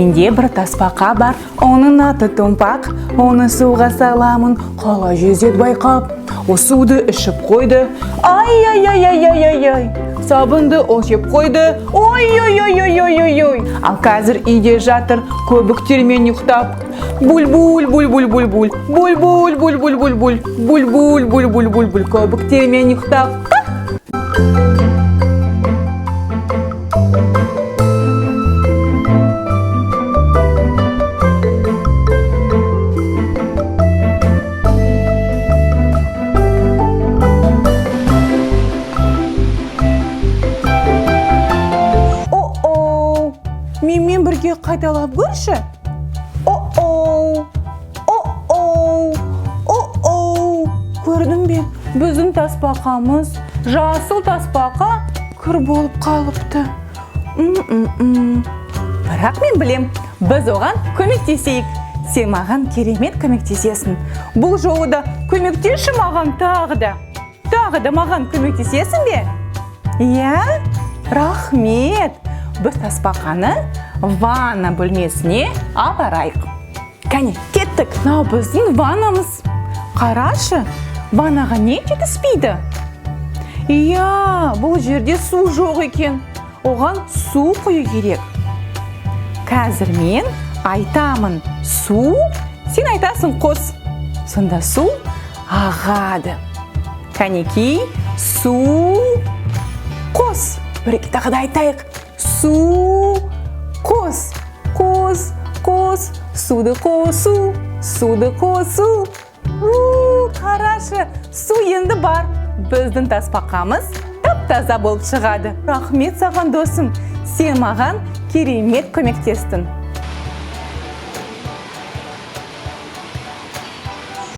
Менде бір тасбақа бар, оның аты Томпақ. Оны суға саламын, қалай жүзеді байқап. О суды ішіп қойды. Ай-ай-ай-ай-ай-ай-ай. Сабынды ол жеп қойды. Ой-ой-ой-ой-ой-ой-ой. Ал қазір үйде жатыр, көбіктермен ұйықтап. Буль-буль, буль-буль-буль-буль, буль-буль, буль-буль-буль-буль, буль-буль, буль-буль-буль-буль, көбіктермен ұйықтап. О-оу! Менімен бірге қайталап көрші. О-оу! О-оу! О-оу! Көрдің бе? Біздің тасбақамыз, жасыл тасбақа кір болып қалыпты. М-м-м. Бірақ мен білем, біз оған көмектесейік. Сен маған керемет көмектесесің. Бұл жолы да көмектесші маған тағы да. Тағы да маған көмектесесің бе? Иә? Рахмет. Біз тасбақаны ванна бөлмесіне апарайық. Кәне, кеттік. Мынау біздің ваннамыз. Қарашы, ваннаға не жетіспейді? Иә, бұл жерде су жоқ екен. Оған су құю керек. Қазір мен айтамын су, сен айтасың қос. Сонда су ағады. Кәнекей, су қос. Бірге тағы да айтайық. Су қос, қос, қос, суды қосу, суды қосу. У, қарашы, су енді бар. Біздің тасбақамыз тап-таза болып шығады. Рахмет саған, досым. Сен маған керемет көмектестің.